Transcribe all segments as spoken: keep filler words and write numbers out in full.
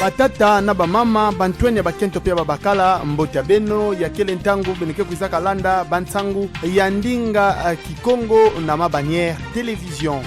Batata na bamama, bantwenia ya bakento pe ya babakala, mbote ya beno, ya kele ntangu beno ke kwizaka landa bansangu ya ndinga, eh, Kikongo na Ma Bannière Télévision.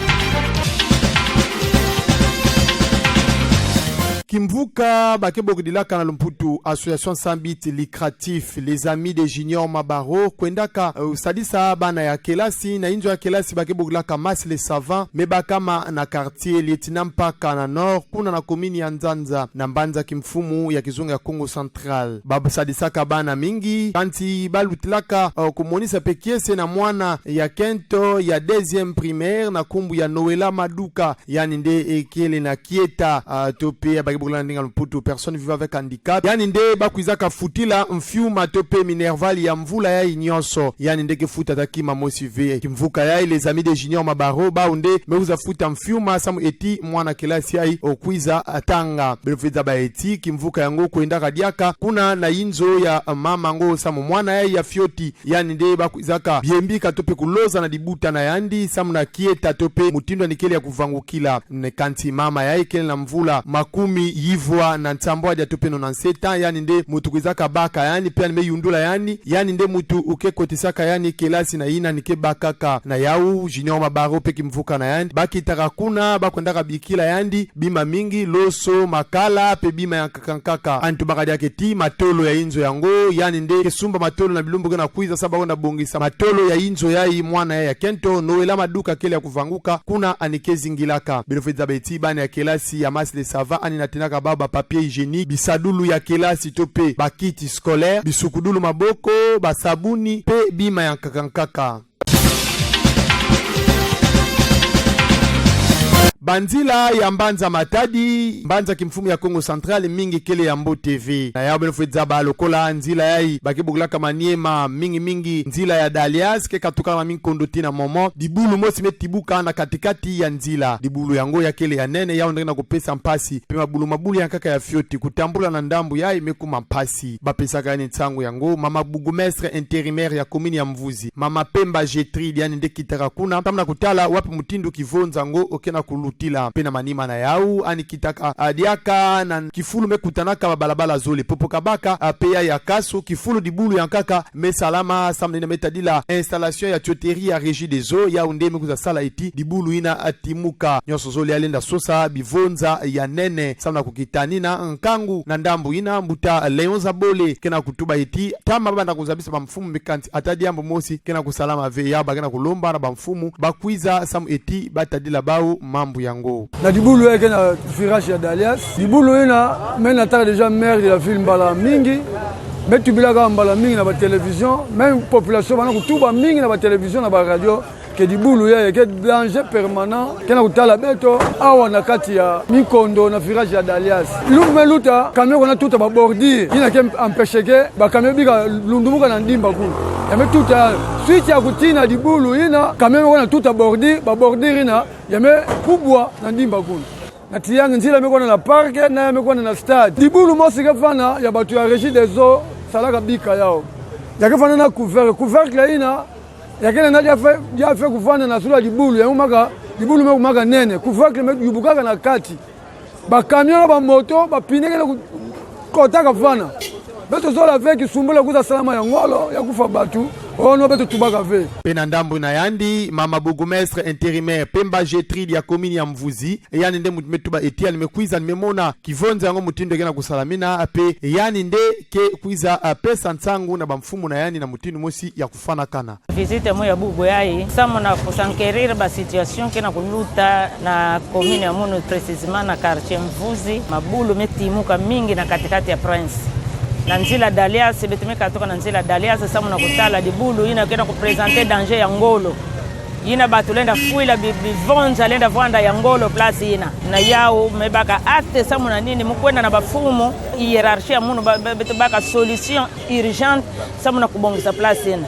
Kimvuka ba ke bokidilaka na lumputu Association sans but lucratif Les Amis de Junior Mabaro kwendaka, eh, sadisa bana ya kelasi na inzo ya kelasi ba ke bokilaka Mas le Savant, me bakama na quartier Lieutenant Mpaka na Nord, kuna na commune ya Nzanza, na mbanza kimfumu ya kizunga ya Kongo Central. Ba sadisaka bana mingi, kansi ba lutilaka, eh, kumonisa pe kiese na mwana ya kento ya deuxième primaire na nkumbu ya Noëlla Maduka, yandi nde, eh, kele na kieta, ah, to pe ya ba ke bokila na ndinga lumputu personne vivant avec handicap. Yandi nde ba kwizaka futila mfiuma to pe minerval ya mvula yayi nyonso. Yandi nde ke futa ata kima mosi ve. Kimvuka yayi Les Amis de Junior Mabaro, bawu nde me kwiza futa mfiuma samu eti mwana kelasi yayi okwiza tanga. Beno fwe zaba eti kimvuka yango kwendaka diaka kuna na inzo ya mama yango samu mwana yayi ya fioti. Yandi nde ba kwizaka biembika to pe kuloza na dibuta na yandi samu na kieta to pe mutindu yandi kele ya kuvangukila. Ne kansi mama yayi kele na mvula makumi yivwa na nsambwadi to pe nonante-sept ans, yandi nde muntu kwizaka baka yandi, pe yandi me yundula yandi, yandi nde muntu ke kotisaka yandi kelasi na yina yandi ke bakaka. Na yawu, Junior Mabaro pe kimvuka na yandi, ba kitaka kuna, ba kwendaka bikila yandi bima mingi, loso, makala, pe bima ya nkaka nkaka. Yandi tubaka diaka eti matolo ya inzo yango, yandi nde ke sumba matolo na bilumbu ke na kwiza, samu ba kwenda bongisa matolo ya inzo yayi mwana yayi ya kento, Noëlla Maduka, kele ya kuvanguka, kuna yandi ke zingilaka. Beno fwe zaba eti bana ya kelasi ya Mas le Savant, yandi natinaka bawu ba papier hygiénique, bisadulu ya kelasi to pe ba kits scolaires, bisukudulu maboko, basabuni, pe bima ya nkaka nkaka. Banzila ya mbanza Matadi, mbanza kimfumu ya Kongo Central, mingi kele ya mbote ve. Na yawu beno fwe zaba lokola nzila yayi ba ke bokilaka Maniema, mingi mingi nzila ya Dalias, ke katuka na minkondo tii na Momo. Dibulu mosi me tibuka na kati-kati ya nzila. Dibulu yango ya kele ya nene, yawu nde ke na kupesa mpasi. Pe mabulu mabulu ya nkaka ya fioti kutambula na ndambu yayi me kuma mpasi. Ba pesaka yandi nsangu yango mama bourgmestre intérimaire ya commune ya Mvuzi, mama Pemba Gertrude, yandi nde kitaka kuna samu na kutala wapi mutindu kivonza yango ke na kulutila. Pe na manima na yawu, yandi kitaka, ah, diaka na kifulu me kutanaka ba balabala zole, popo kabaka, ah, pe ya ya kasu, kifulu dibulu ya nkaka me salama, samu na yina me tadila installation ya tuyauterie ya Regideso, yawu nde me kwiza sala eti dibulu yina, ah, timuka. Nyonso zole ya lenda sosa bivonza ya nene samu na kukitanina nkangu. Na ndambu yina, mbuta Léon Zabole ke na kutuba eti ntama ba banda kuzabisa bamfumu, me kansi ata diambu mosi ke na kusalama ve. Yawu ba ke na kulomba na bamfumu ba kwiza samu eti ba tadila bawu mambu yango. Na dibulu yayi ke na virage ya Dalias. Dibulu yina, me nataka déjà maire de la ville mbala mingi, me tubilaka mbala mingi na ba télévision, même population bana kutuba mingi na ba télévision, na ba radio, que dibulu yayi ke danger permanent, ke na kutala beto awa na kati ya minkondo na virage ya Dalias. Lumbu me luta, camion ke na tuta ba bordure, yina ke empêcher que ba camion bika lundumuka na ndimba kuna. Ya me tuta, suite ya kutina dibulu yina, camion me ke na tuta bordure, ba bordure yina ya me kubwa na ndimba kuna. Na triangle, nzila me kwenda na parc, na ya me kwenda na stade. Dibulu mosi ke fwana ya bantu ya Regideso salaka bika yawu. Ya ke fwana na couvercle. Couvercle yina, ya kele na diafe, diafe kuvanda na zulu ya dibulu, ya me kumaka, dibulu me kumaka nene. Couvercle me yubukaka na kati. Ba camion na ba moto, ba pneu ke na ku-, kotaka fwana. Beto zola ve kisumbula kwiza salama ya ngolo, ya kufwa bantu, ono beto tubaka ve. Pe na ndambu na yandi, mama bourgmestre intérimaire Pemba Gertrude ya commune ya Mvuzi, yandi nde muntu me tuba eti yandi me kwiza, yandi me mona kivonza yango mutindu ke na kusalamina, pe yandi nde ke kwiza, ah, pesa nsangu na bamfumu na yandi na mutindu mosi ya kufwanakana. Visite yamu ya bubu yayi, samu na kusenquérir ba situation ke na kuluta na commune ya munu, précisément na quartier Mvuzi. Mabulu me timuka mingi na kati-kati ya Prince. Na nzila Dalias, beto me katuka na nzila Dalias, samu na kutala dibulu yina ke na kuprésenter danger ya ngolo. Yina bantu lenda fwila bi-, bivonza lenda vwanda ya ngolo place yina. Na yawu me baka acte samu na nini, mu kwenda na bamfumu, hiérarchie ya munu ba-, ba-, beto baka solution urgente, samu na kubongisa place yina.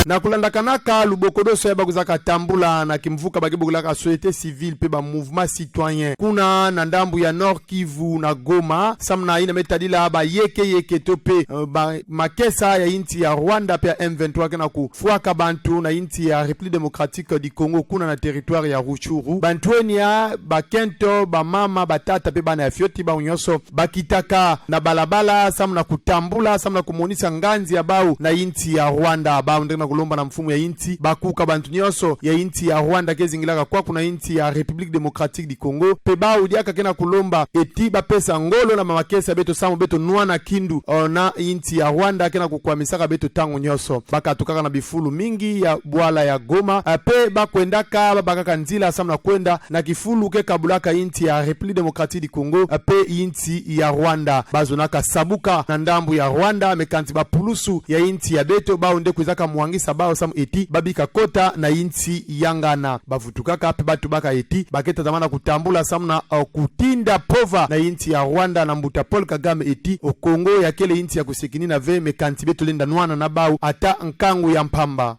Na kulandakanaka lubokodoso ya bakwizaka tambula na kimvuka ba ke bokilaka société civile pe ba mouvement citoyen kuna na ndambu ya Nord-Kivu na Goma, samu na yina me tadila bayekeyeke to pe, eh, ba makesa ya insi ya Rwanda pe ya M vingt-trois ke na kufwaka bantu na insi ya République Démocratique du Congo kuna na territoire ya Rutshuru. Bantu eni ya bakento, bamama, batata pe bana ya fioti, bawu nyonso bakitaka na balabala samu na kutambula, samu na kumonisa nganzi ya bawu na insi ya Rwanda. Bawu nde ke na kulomba na mfumu ya insi bakuka bantu nyonso ya insi ya Rwanda ke zingilaka kwaku na insi ya République Démocratique du Congo. Pe bawu diaka ke na kulomba eti bapesa ngolo na bamakesa ya beto samu beto nwana kindu, o, na insi ya Rwanda ke na kukwamisaka beto ntangu nyonso. Bakatukaka na bifulu mingi ya bwala ya Goma, eh, pe bakwendaka, babakaka nzila samu na kwenda na kifulu ke kabulaka insi ya République Démocratique du Congo, eh, pe insi ya Rwanda. Bazonaka sabuka na ndambu ya Rwanda, me kansi bapulusu ya insi ya beto, bawu nde kwizaka mwangisa bawu samu eti babika kota na insi ya ngana. Bavutukaka pe batubaka eti ba ke tatamana kutambula samu na, uh, kutinda mpova na insi ya Rwanda na mbuta Paul Kagame eti, o Congo ya kele insi ya kusekinina ve, me kansi beto lenda nwana na bawu ata nkangu ya mpamba.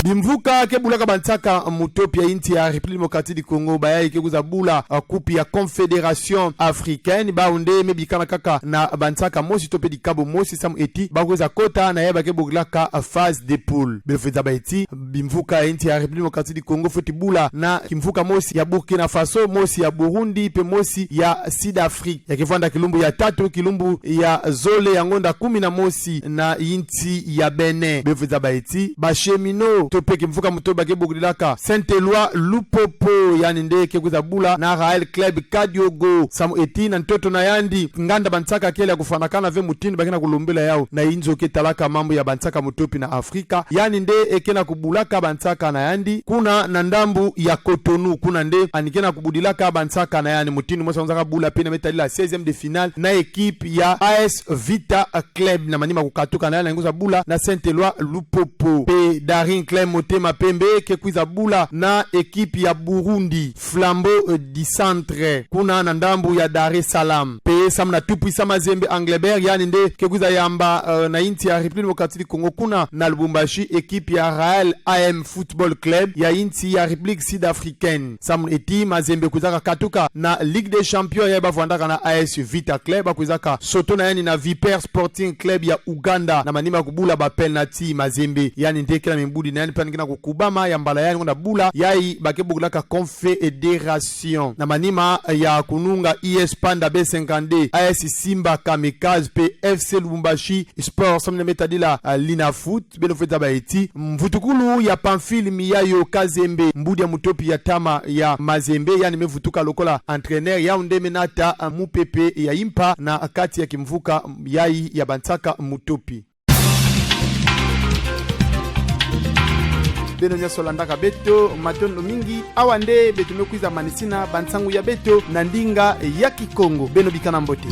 Bimvuka ke bulaka bansaka mutopi ya insi ya République Démocratique du Congo, bayayi ke kwiza bula, uh, coupe ya Confédération africaine, bawu nde me bikana kaka na bansaka mosi to pe dikabu mosi samu eti bakwiza kota na ya ba ke bokilaka, uh, phase de poule. Beno fweti zaba eti bimvuka ya insi ya République Démocratique du Congo fweti bula na kimvuka mosi ya Burkina Faso, mosi ya Burundi, pe mosi ya Sud-Afrique. Ya ke vwanda kilumbu ya tatu, kilumbu ya zole ya ngonda kumi na mosi na insi ya Bénin. Beno fweti zaba eti ba cheminots to pe kimvuka mutopi ba ke bokilaka Saint-Éloi Lupopo, yandi nde ke kwiza bula na Rail Club Kadiogo. Samu eti na ntoto na yandi, nganda bansaka kele ya kufwanakana ve mutindu ba ke na kulombela yawu na inzo ke talaka mambu ya bansaka mutopi na Afrika. Yandi nde, e, ke na kubulaka bansaka na yandi kuna na ndambu ya Cotonou, kuna nde yandi ke na kubudilaka bansaka na yandi. Mutindu mosi akwizaka bula pe na me tadila seizième de finale na équipe ya A S Vita Club. Na manima kukatuka na yandi, yandi kwiza bula na Saint-Éloi Lupopo. Pe Daring Club Motema Pembe ke kwiza bula na équipe ya Burundi, Flambeau, euh, du Centre, kuna na ndambu ya Dar es Salaam. Pe samu na Tout Puissant Mazembe Englebert, yandi nde ke kwiza yamba, euh, na insi ya République Démocratique du Congo kuna na Lubumbashi équipe ya Rail A M Football Club ya insi ya République Sud-Africaine. Samu eti Mazembe kwizaka katuka na Ligue des Champions, ya ba vwandaka na A S Vita Club, bakwizaka soto na yandi na Vipers Sporting Club ya Ouganda. Na manima kubula ba penalty, Mazembe yandi nde ke na mimbudi na yandi pe yandi ke na kukubama ya mbala yandi ngonda bula yayi ba ke bokilaka Confédération. Na manima ya kununga U S Panda B cinquante-deux, A S Simba Kamikaze pe F C Lubumbashi Sport, samu na me tadila, ah, Linafoot. Beno fweti zaba eti mvutukulu ya Pamphile Mihayo Kazembe, mbudi ya mutopi ya ntama ya Mazembe, yandi me vutuka lokola entraîneur, yawu nde me nata, ah, mupepe ya impa na kati ya kimvuka yayi ya bansaka mutopi. Beno nyonso landaka beto, matondo mingi. Awa nde beto me kwiza manisina bansangu ya beto na ndinga ya Kikongo. Beno bikana mbote.